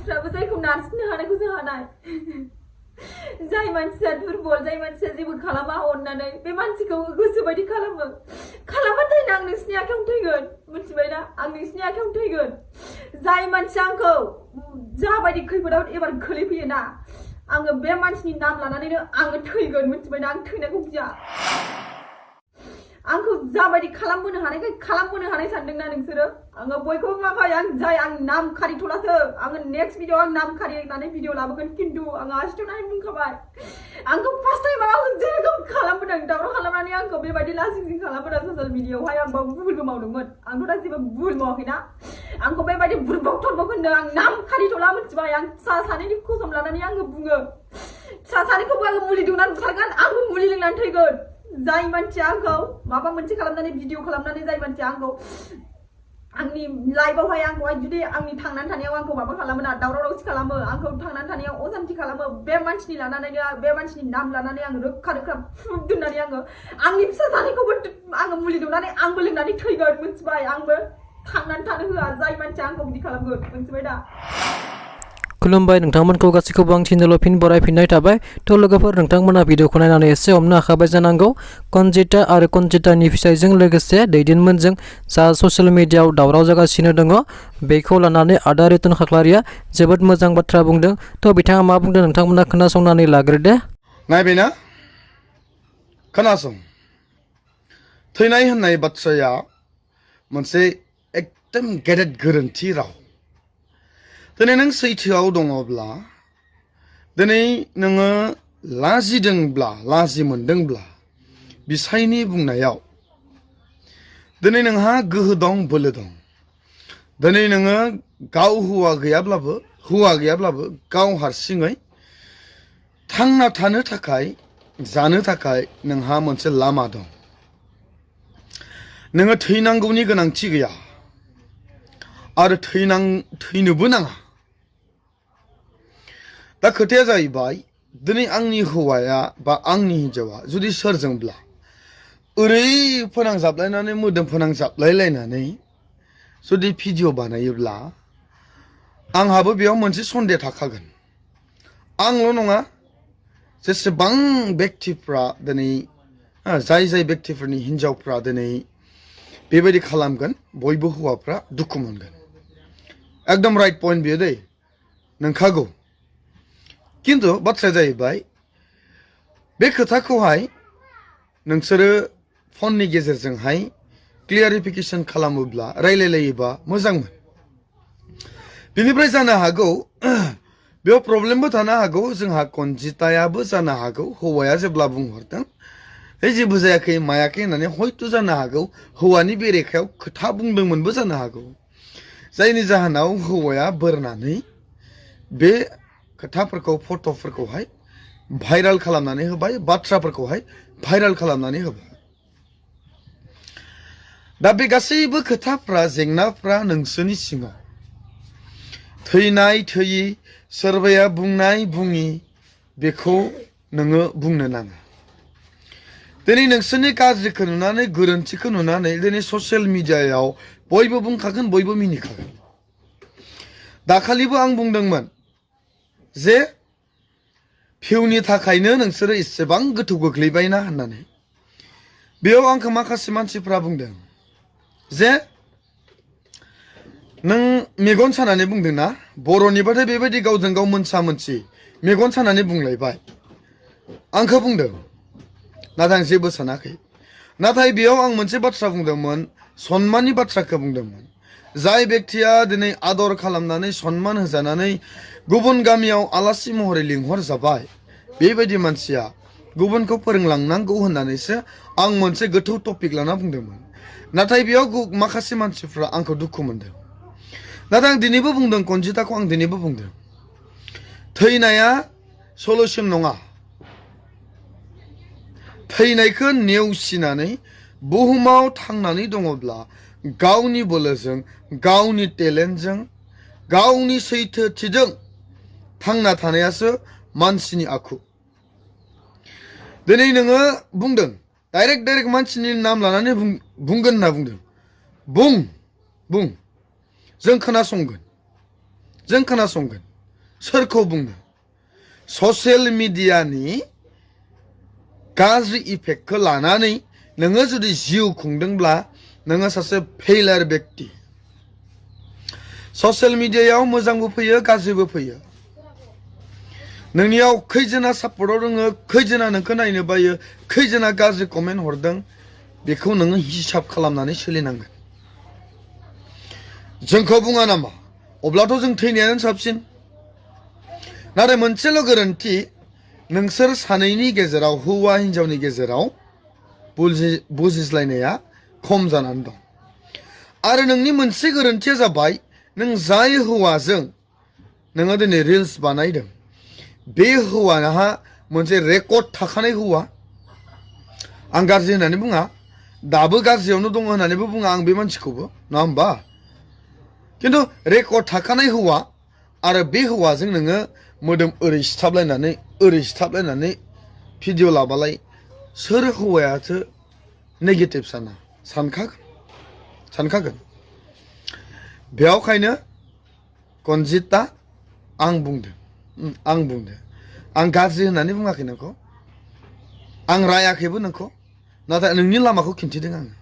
मानसिफ्राबो जायखौ नारसिननो हानायखौ जों हानाय जाय मानसिया दुरबल जाय मानसिया जेबो खालामा अननानै बे मानसिखौ गोसोबायदि खालामबाथाय आं नोंसिनि आखायावनो थैगोन मिथिबायना आं नोंसिनि आखायावनो थैगोन जाय मानसिया आंखौ जाबायदि खैफोदाव एबार खोलैफैयोना आङो बे मानसिनि नाम लानानैनो आङो थैगोन मिथिबायना आं थैनायखौ गिया आंखौ जाबायदि खालामबोनो हानाय सानदोंना नोंसोरो आङो बयखौबो माखाय आं नाम खारिथलासो आङो नेक्स्ट भिडिअ आं नाम खारिनानै भिडिअ लाबोगोन खिन्थु आङो आसिथनानै बुंखाबाय आंखौ फार्स्ट टाइमाव आङो जेरखम खालामबोदों दावराव खालामनानै आंखौ बेबायदि लासिं खालामबोदों ससियेल मिडियायावहाय आं बाबो भुलबो मावदोंमोन आंथ' दा जेबो भुल मावाखैना आंखौ बेबायदि बुरबक थरबक होनदों आं नाम खारिथला मिथिबाय आं फिसा सानैनि कसम लानानै आङो बुङो फिसा सानैखौबो आङो मुलि दौनानै बुथारगोन आंबो मुलि लोंनानै थैगोन जाय मानसिया आंखौ माबा मोनसे खालामनानै भिडिअ खालामनानै जाय मानसिया आंखौ आंनि लाइफआवहाय आंखौहाय जुदि आंनि थांनानै थानायाव आंखौ माबा खालामो ना दावराव दावसि खालामो आंखौ थांनानै थानायाव असान्थि खालामो बे मानसिनि नाम लानानै आङो रोखा प्रुफ दोननानै आंनि फिसा सानैखौबो आङो मुलि दौनानै आंबो लोंनानै थैगोन मिथिबाय आंबो थांनानै थानो होआ जाय मानसिया आंखौ बिदि खालामगोन मिथिबाय दा खुलुमबाय नोंथांमोनखौ गासैखौबो आं चेनेलाव फिन बरायफिननाय थाबाय थ' लोगोफोर नोंथांमोना भिडिअखौ नायनानै एसे हमनो हाखाबाय जानांगौ कनजिता आरो कनजितानि फिसायजों लोगोसे दैदेनमोनजों जा ससियेल मिडियायाव दावराव जागासिनो दङ बेखौ लानानै आदा रितन खाख्लारिया जोबोद मोजां बाथ्रा बुंदों थ' बिथाङा मा बुंदों नोंथांमोना खोनासंनानै लाग्रोदो नायबायना खोनासं थैनाय होननाय बाथ्राया मोनसे एकदम गेदेर गोरोन्थि राव दिनै नों सैथोआव दङब्ला दिनै नोङो लाजि मोनदोंब्ला बिसायनि बुंनायाव दिनै नोंहा गोहो दं बोलो दं दिनै नोङो गाव हौवा गैयाब्लाबो गाव हारसिङै थांना थानो थाखाय जानो थाखाय नोंहा मोनसे लामा दं नोङो थैनांगौनि गोनांथि गैया आरो थैनोबो नाङा दा खोथाया जाहैबाय दिनै आंनि हौवाया बा आंनि हिन्जावा जुदि सोरजोंब्ला ओरै फोनांजाबलायनानै मोदोम फोनांजाबलायलायनानै जुदि भिडिअ बानायोब्ला आंहाबो बेयाव मोनसे सन्देह थाखागोन आंल' नङा जेसेबां बेक्तिफ्रा दिनै जाय बेक्तिफोरनि हिन्जावफ्रा दिनै बेबायदि खालामगोन बयबो हौवाफ्रा दुखु मोनगोन एकदम राइट पइन्ट बियो दै नंखागौ किन्तु बाथ्राया जाहैबाय बे खोथाखौहाय नोंसोरो फननि गेजेरजोंहाय क्लियारिफिकेसन खालामोब्ला रायलायलायोबा मोजांमोन बेनिफ्राय जानो हागौ बेयाव प्रब्लेमबो थानो हागौ जोंहा कनजितायाबो जानो हागौ हौवाया जेब्ला बुंहरदों जेबो जायाखै मायाखै होननानै हयथ' जानो हागौ हौवानि बेरेखायाव खोथा बुंदोंमोनबो जानो हागौ जायनि जाहोनाव हौवाया बोरनानै बे खोथाफोरखौ फट'फोरखौहाय भाइराल खालामनानै होबाय बाथ्राफोरखौहाय भाइराल खालामनानै होबाय दा बे गासैबो खोथाफ्रा जेंनाफ्रा नोंसोरनि सिङाव थैनाय थैयि सोरबाया बुंनाय बुङि बेखौ नोङो बुंनो नाङा दिनै नोंसोरनि गाज्रिखौ नुनानै गोरोन्थिखौ नुनानै दिनै ससियेल मिडियायाव बयबो बुंखागोन बयबो मिनिखागोन दाखालिबो आं बुंदोंमोन जे भिउनि थाखायनो नोंसोरो इसेबां गोथौ गोग्लैबायना होननानै बेयाव आंखौ माखासे मानसिफ्रा बुंदों जे नों मेगन सानानै बुंदोंना बर'निबाथाय बेबायदि गावजों गाव मोनसा मोनसि मेगन सानानै बुंलायबाय आंखौ बुंदों नाथाय आं जेबो सानाखै नाथाय बेयाव आं मोनसे बाथ्रा बुंदोंमोन सनमाननि बाथ्राखौ बुंदोंमोन जाय बेक्तिया दिनै आदर खालामनानै सनमान होजानानै गुबुन गामियाव आलासि महरै लिंहर जाबाय बेबायदि मानसिया गुबुनखौ फोरोंलांनांगौ होननानैसो आं मोनसे गोथौ टपिक लाना बुंदोंमोन नाथाय बेयाव माखासे मानसिफ्रा आंखौ दुखु मोनदों नाथाय आं दिनैबो बुंदों कनजिताखौ आं दिनैबो बुंदों थैनाया सलुसन नङा थैनायखौ नेवसिनानै बुहुमाव थांनानै दङब्ला गावनि बोलोजों गावनि टेलेन्टजों गावनि सैथोथिजों थांना थानायासो मानसिनि आखु दिनै नोङो बुंदों डाइरेक्ट मानसिनि नाम लानानै बुंगोन होनना बुंदों बुं जों खोनासंगोन सोरखौ बुंनो ससियेल मिडियानि गाज्रि इफेक्टखौ लानानै नोङो जुदि जिउ खुंदोंब्ला नोङो सासे फेलार व्यक्ति ससियेल मिडियायाव मोजांबो फैयो गाज्रिबो फैयो नोंनियाव खैजना सापर्टआव दङ खैजना नोंखौ नायनो बायो खैजना गाज्रि कमेन्ट हरदों बेखौ नोङो हिसाब खालामनानै सोलिनांगोन जोंखौ बुङा नामा अब्लाथ' जों थैनायानो साबसिन नाथाय मोनसेल' गोरोन्थि नोंसोर सानैनि गेजेराव हौवा हिन्जावनि गेजेराव बुजिज्लायनाया खम जानानै दं आरो नोंनि मोनसे गोरोन्थिया जाबाय नों जाय हौवाजों नोङो दिनै रिल्स बानायदों बे हौवाहा मोनसे रेकर्ड थाखानाय हौवा आं गाज्रि होननानै बुङा दाबो गाज्रियावनो दङ होननानैबो बुङा आं बे मानसिखौबो नङा होमबा खिन्थु रेकर्ड थाखानाय हौवा आरो बे हौवाजों नोङो मोदोम ओरै सिथाबलायनानै भिडिअ लाबालाय सोर हौवायासो नेगेटिभ सानखागोन बेयावखायनो कनजिता आं बुंदों आं गाज्रि होननानै बुङाखै नोंखौ आं रायाखैबो नोंखौ नाथाय नोंनि लामाखौ खिन्थिदों आङो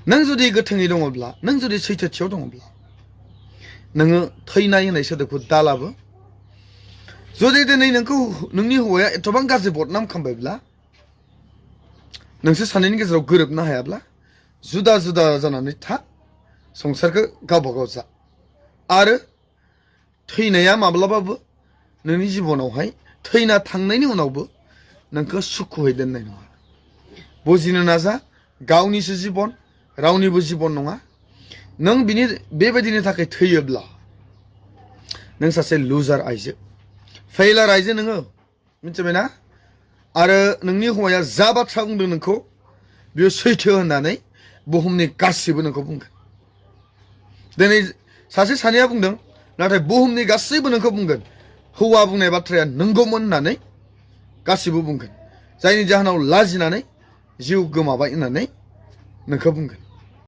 नों जुदि गोथोङै दङब्ला नों जुदि सैथोथियाव दङब्ला नोङो थैनाय होननाय सोदोबखौ दालाबो जुदि दिनै नोंखौ नोंनि हौवाया एथबां गाज्रि बदनाम खालामबायब्ला नोंसोर सानैनि गेजेराव गोरोबनो हायाब्ला जुदा जुदा जानानै था संसारखौ गावबा गाव जा आरो थैनाया माब्लाबाबो नोंनि जिबनावहाय थैना थांनायनि उनावबो नोंखौ सुखुयै दोननाय नङा बुजिनो नाजा गावनिसो जिबन रावनिबो जिबन नङा नों बिनि बेबायदिनि थाखाय थैयोब्ला नों सासे लुजार आइजो फेलार आइजो नोङो मिथिबायना आरो नोंनि हौवाया जा बाथ्रा बुंदों नोंखौ बेयो सैथो होननानै बुहुमनि गासैबो नोंखौ बुंगोन दिनै सासे सानैया बुंदों नाथाय बुहुमनि गासैबो नोंखौ बुंगोन हौवा बुंनाय बाथ्राया नंगौमोन होननानै गासैबो बुंगोन जायनि जाहोनाव लाजिनानै जिउ गोमाबाय होननानै नोंखौ बुंगोन